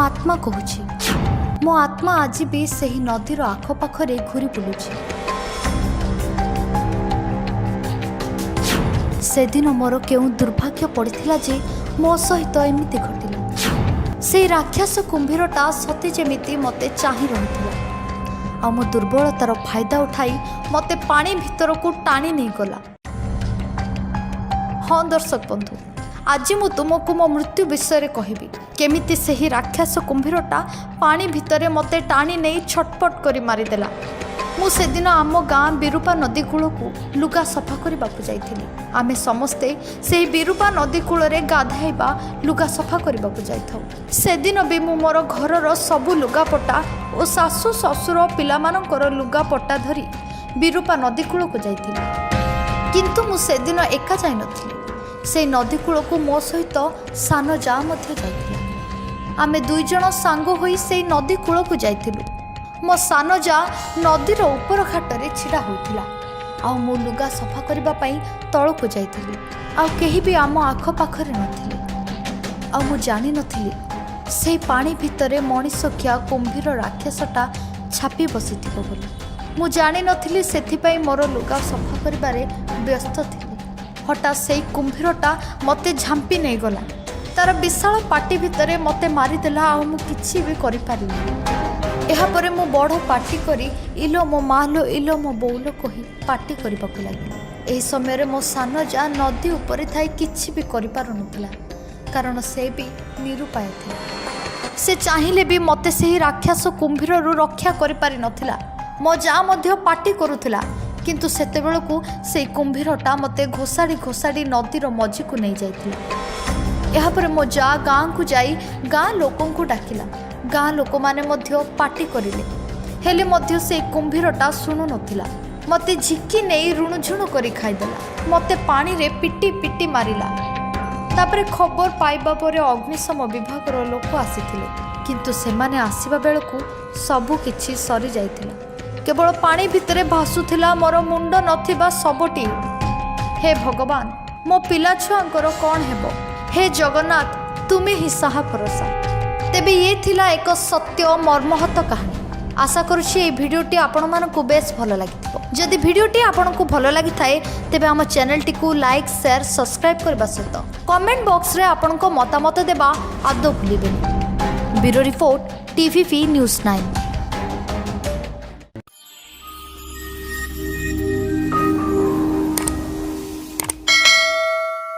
ଆତ୍ମା କହୁଛି। ମୋ ଆତ୍ମା ଆଜି ବି ସେହି ନଦୀର ଆଖପାଖରେ ଘୁରି ବୁଲୁଛି। ସେଦିନ ମୋର କେଉଁ ଦୁର୍ଭାଗ୍ୟ ପଡ଼ିଥିଲା ଯେ ମୋ ସହିତ ଏମିତି ଘଟିଲା। ସେଇ ରାକ୍ଷସ କୁମ୍ଭୀରଟା ସତେ ଯେମିତି ମୋତେ ଚାହିଁ ରହିଥିଲା ଆଉ ମୋ ଦୁର୍ବଳତାର ଫାଇଦା ଉଠାଇ ମୋତେ ପାଣି ଭିତରକୁ ଟାଣି ନେଇଗଲା। ହଁ ଦର୍ଶକ ବନ୍ଧୁ, ଆଜି ମୁଁ ତୁମକୁ ମୋ ମୃତ୍ୟୁ ବିଷୟରେ କହିବି, କେମିତି ସେହି ରାକ୍ଷସ କୁମ୍ଭୀରଟା ପାଣି ଭିତରେ ମୋତେ ଟାଣି ନେଇ ଛଟପଟ କରି ମାରିଦେଲା। ମୁଁ ସେଦିନ ଆମ ଗାଁ ବିରୂପା ନଦୀ କୂଳକୁ ଲୁଗା ସଫା କରିବାକୁ ଯାଇଥିଲି। ଆମେ ସମସ୍ତେ ସେହି ବିରୂପା ନଦୀ କୂଳରେ ଗାଧାଇବା, ଲୁଗା ସଫା କରିବାକୁ ଯାଇଥାଉ। ସେଦିନ ବି ମୁଁ ମୋର ଘରର ସବୁ ଲୁଗାପଟା ଓ ଶାଶୁ, ଶ୍ୱଶୁର, ପିଲାମାନଙ୍କର ଲୁଗାପଟା ଧରି ବିରୂପା ନଦୀ କୂଳକୁ ଯାଇଥିଲି। କିନ୍ତୁ ମୁଁ ସେଦିନ ଏକା ଯାଇନଥିଲି। ସେଇ ନଦୀ କୂଳକୁ ମୋ ସହିତ ସାନ ଯା ମଧ୍ୟ ଯାଇଥିଲା। ଆମେ ଦୁଇଜଣ ସାଙ୍ଗ ହୋଇ ସେଇ ନଦୀ କୂଳକୁ ଯାଇଥିଲୁ। ମୋ ସାନ ଯା ନଦୀର ଉପର ଘାଟରେ ଛିଡ଼ା ହୋଇଥିଲା ଆଉ ମୁଁ ଲୁଗା ସଫା କରିବା ପାଇଁ ତଳକୁ ଯାଇଥିଲି। ଆଉ କେହି ବି ଆମ ଆଖପାଖରେ ନଥିଲେ। ଆଉ ମୁଁ ଜାଣିନଥିଲି ସେଇ ପାଣି ଭିତରେ ମଣିଷଖିଆ କୁମ୍ଭୀର ରାକ୍ଷସଟା ଛାପି ବସିଥିବ ବୋଲି। ମୁଁ ଜାଣିନଥିଲି, ସେଥିପାଇଁ ମୋର ଲୁଗା ସଫା କରିବାରେ ବ୍ୟସ୍ତ ଥିଲି। ହଠାତ୍ ସେଇ କୁମ୍ଭୀରଟା ମୋତେ ଝାମ୍ପି ନେଇଗଲା। ତାର ବିଶାଳ ପାଟି ଭିତରେ ମୋତେ ମାରିଦେଲା ଆଉ ମୁଁ କିଛି ବି କରିପାରିଲିନି। ଏହାପରେ ମୁଁ ବଡ଼ ପାଟି କରି "ଇଲୋ ମୋ ମାଲୋ, ଇଲୋ ମୋ ବୋଉଲୋ" କହି ପାଟି କରିବାକୁ ଲାଗିଲି। ଏହି ସମୟରେ ମୋ ସାନ ଯା ନଦୀ ଉପରେ ଥାଇ କିଛି ବି କରିପାରୁନଥିଲା, କାରଣ ସେ ବି ନିରୁପାୟ ଥିଲା। ସେ ଚାହିଁଲେ ବି ମୋତେ ସେହି ରାକ୍ଷସ କୁମ୍ଭୀରରୁ ରକ୍ଷା କରିପାରିନଥିଲା। ମୋ ଯା ମଧ୍ୟ ପାଟି କରୁଥିଲା, କିନ୍ତୁ ସେତେବେଳକୁ ସେଇ କୁମ୍ଭୀରଟା ମୋତେ ଘୋଷାଡ଼ି ଘୋଷାଡ଼ି ନଦୀର ମଝିକୁ ନେଇଯାଇଥିଲା। ଏହାପରେ ମୋ ଯା ଗାଁକୁ ଯାଇ ଗାଁ ଲୋକଙ୍କୁ ଡାକିଲା। ଗାଁ ଲୋକମାନେ ମଧ୍ୟ ପାଟି କରିଲେ, ହେଲେ ମଧ୍ୟ ସେଇ କୁମ୍ଭୀରଟା ଶୁଣୁନଥିଲା। ମୋତେ ଝିକି ନେଇ ରୁଣୁଝୁଣୁ କରି ଖାଇଦେଲା। ମୋତେ ପାଣିରେ ପିଟି ପିଟି ମାରିଲା। ତାପରେ ଖବର ପାଇବା ପରେ ଅଗ୍ନିଶମ ବିଭାଗର ଲୋକ ଆସିଥିଲେ, କିନ୍ତୁ ସେମାନେ ଆସିବା ବେଳକୁ ସବୁ କିଛି ସରିଯାଇଥିଲା। କେବଳ ପାଣି ଭିତରେ ଭାସୁଥିଲା ମୋର ମୁଣ୍ଡ ନଥିବା ଶବଟିଏ। ହେ ଭଗବାନ, ମୋ ପିଲା ଛୁଆଙ୍କର କ'ଣ ହେବ? ହେ ଜଗନ୍ନାଥ, ତୁମେ ହିଁ ସାହା ଭରସା। ତେବେ ଇଏ ଥିଲା ଏକ ସତ୍ୟ ମର୍ମାହତ କାହାଣୀ। ଆଶା କରୁଛି ଏହି ଭିଡ଼ିଓଟି ଆପଣମାନଙ୍କୁ ବେଶ ଭଲ ଲାଗିଥିବ। ଯଦି ଭିଡ଼ିଓଟି ଆପଣଙ୍କୁ ଭଲ ଲାଗିଥାଏ, ତେବେ ଆମ ଚ୍ୟାନେଲଟିକୁ ଲାଇକ୍, ସେୟାର, ସବସ୍କ୍ରାଇବ୍ କରିବା ସହିତ କମେଣ୍ଟ ବକ୍ସରେ ଆପଣଙ୍କ ମତାମତ ଦେବା ଆଦୌ ଭୁଲିବେନି। Bureau report, TVP news 9।